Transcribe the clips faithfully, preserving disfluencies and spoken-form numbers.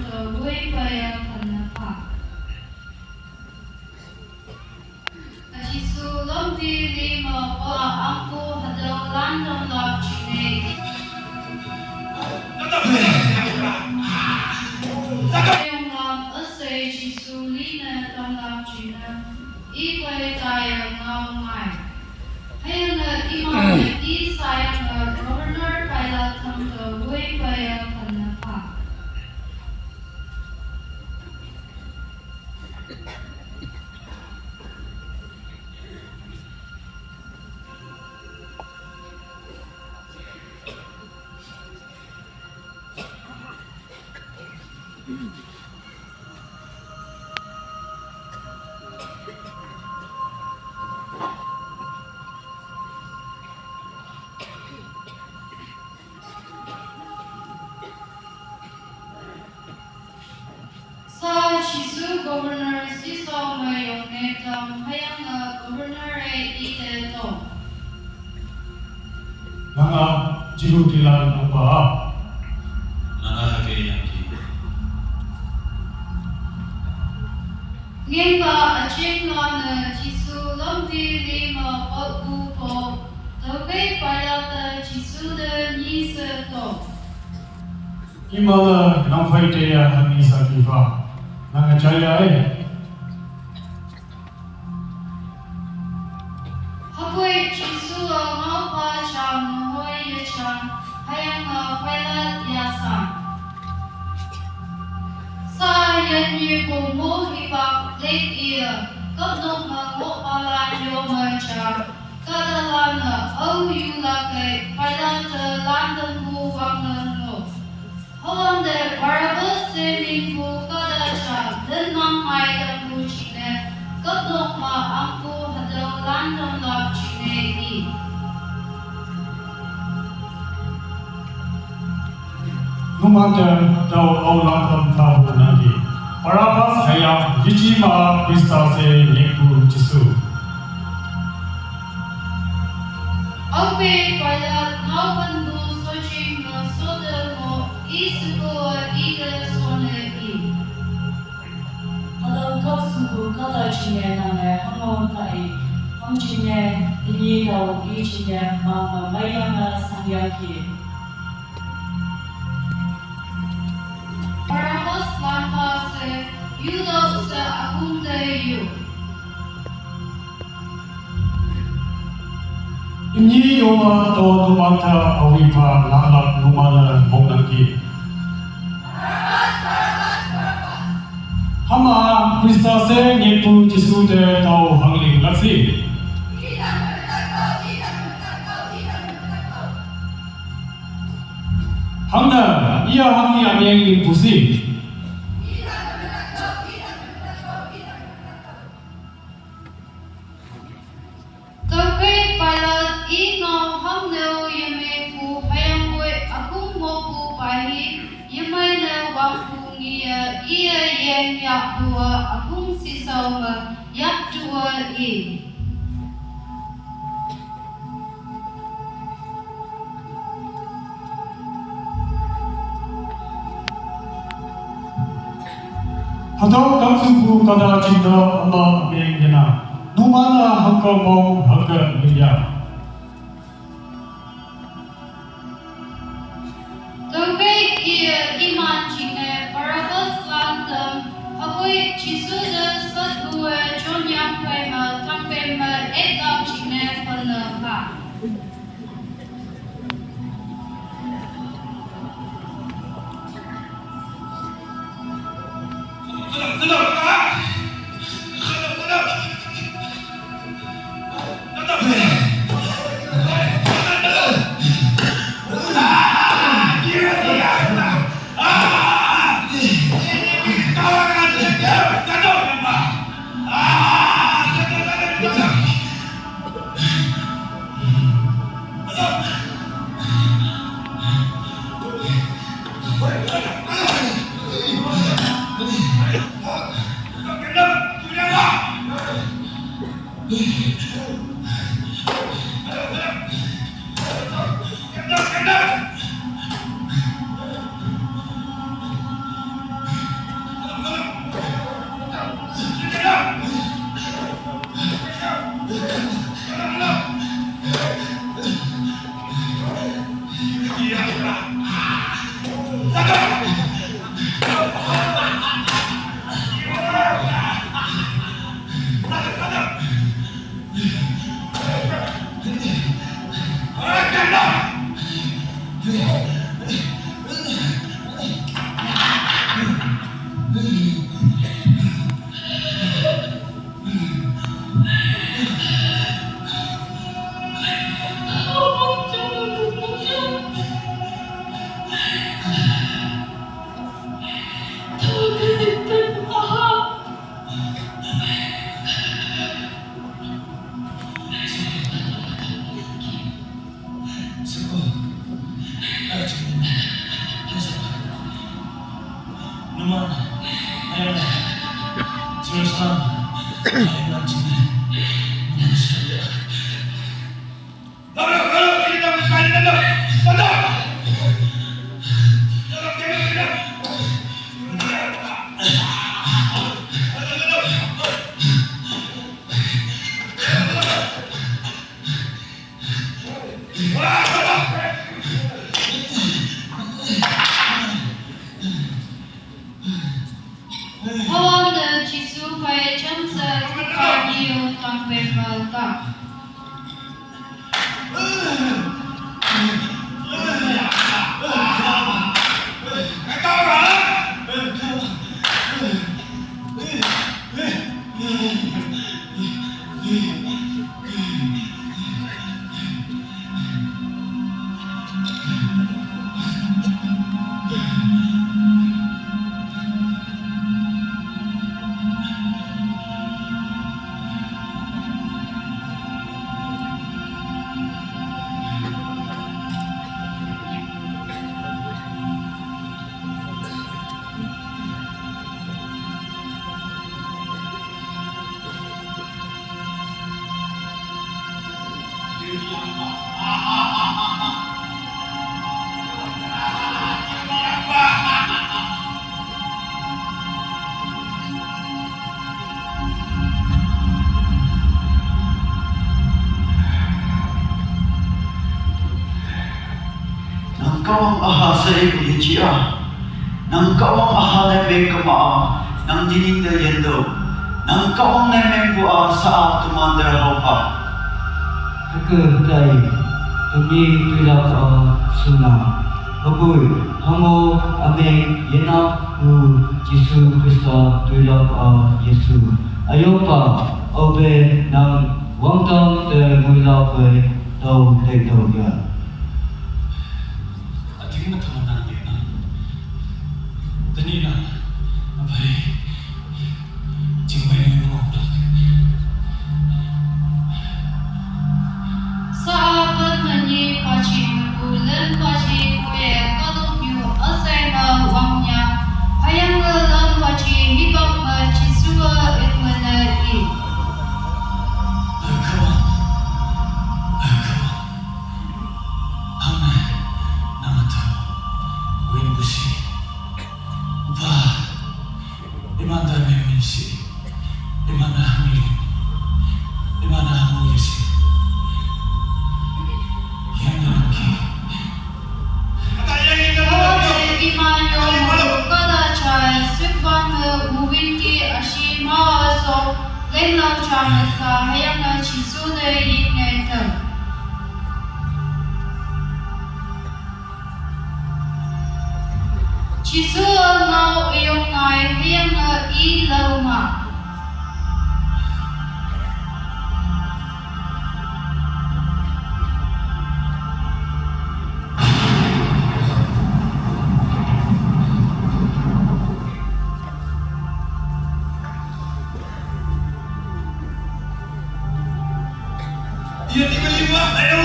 Wei paya kanapa. Jisu lampi lima pa angku hadau landam lap chinei. Yang lam asai Jisu lina tam lap chinei. Ipai taya ngau mai. Hayang na imam na isayang na Governor Pilate tang ka wei paya kanapa. Sa Jisu Governor sisau mayong ne tam hayang a Governor e ite to. Nanga Jihu tilan apa? Nanga hake yang ki. Ngenga aching lana Jisu lampi lima paku po. Tawei payata Jisu de nisa to. Imala nang fai te ya hami sa ki fa. Nang a chaya e. Hapui Jisu a ngau pa chang na hoi ya chang hayang a fai la ya sa. Sa yan yu po mo hi pa lek iya kap nok ma ngok pa la yo ma chang. Kada la na au yu la kai fai la ta lan ta mu wang na mo. Hawang de Barabbas se mingpu kada cha, den mang mai dang pu chine, kap nok ma angpu hadau lan dang lap chine i. Numante dau au lan dang ta pu nang ki. Barabbas haya, yichi ma Krista se nyekpu Jisu. Ape paya ngau pan bu so ching na so de mo. Isuko ida sone i. Hadang kak suku kata chine nane hango ta i. Ham chine, ini kau i chine, mama mayana sangyaki. Barabbas lampa se, yudo se akum de yu. Nyi yoma to numata awipa lalak numana moknaki. Hama Krista se ngepu Jisu te tau hangling laksi. Hangna iya hangi amyeng ling pusi. Tawei Pilat i ngau hang neu yamei pu hayang wei akung mo pu pai hi yamei neu wang pu ngi ya i ya yeng ya pu a akung si sau ma yak tu a i. Hatau kangsupu kada chinda ama ameng yana. Numana hangka mau hangka minya. Tawei iya iman chinge Barabbas lantam, hapui Jisu de satbue chonyang pema tangpema ekam chinge panapa. Hawang de Jisu pai chang sa kuka niyo tang pen mal ta. Nang Kahwang aha sa e bu ye chi a. Nang Kahwang aha nai meng kama a, nang dining de yen do. Nang Kahwang nai meng bu a sa a commander hao pa. Hake tai, tumi tuila ka a suna. Habui, hango ameng yena bu Jisu Krista tuila ka a Yesu. Ayo pa, aube nang wangtang te muila pe tau dai tau ya. Ating na tama na ni na. Tani na, abai, jingmai ni mo. Sa apat mani pachi mepu len pachi kuye kadok yu asai ma wang ya. Hayang lam pachi hibak ma Jisu a it mana i. Akawa, akawa. Amen. Namato. Wimbushi. Ba. Imanda me winshi. Imanda hangili. Imanda hangulishi. Yanda nangki. Imanyo kada cha sukwan me uwinki ashi ma so. Lenglau cha me sa hayang na Jisu de yin ngai ta. Jisu a ngau ayong ngai hayang a i lau ma. Iya, tiba-tiba, ayo.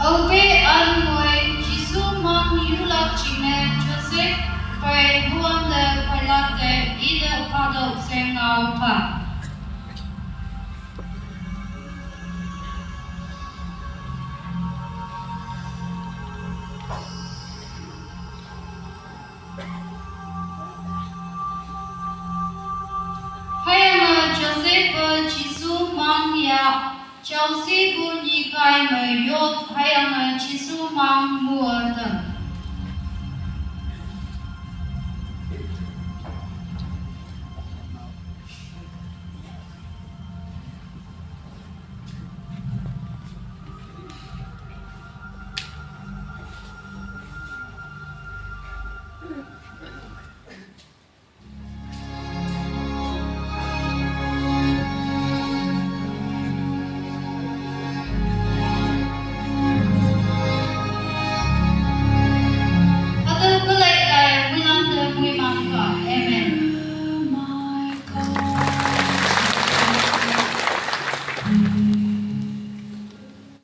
Aube an ngoi Jisu mang yulak chine Joseph pai huam le Pilate ide padok sengau pa. Hayang a Joseph a Jisu mang ya, chausi bu ni kai me yot hayang a Jisu mang mu a tang.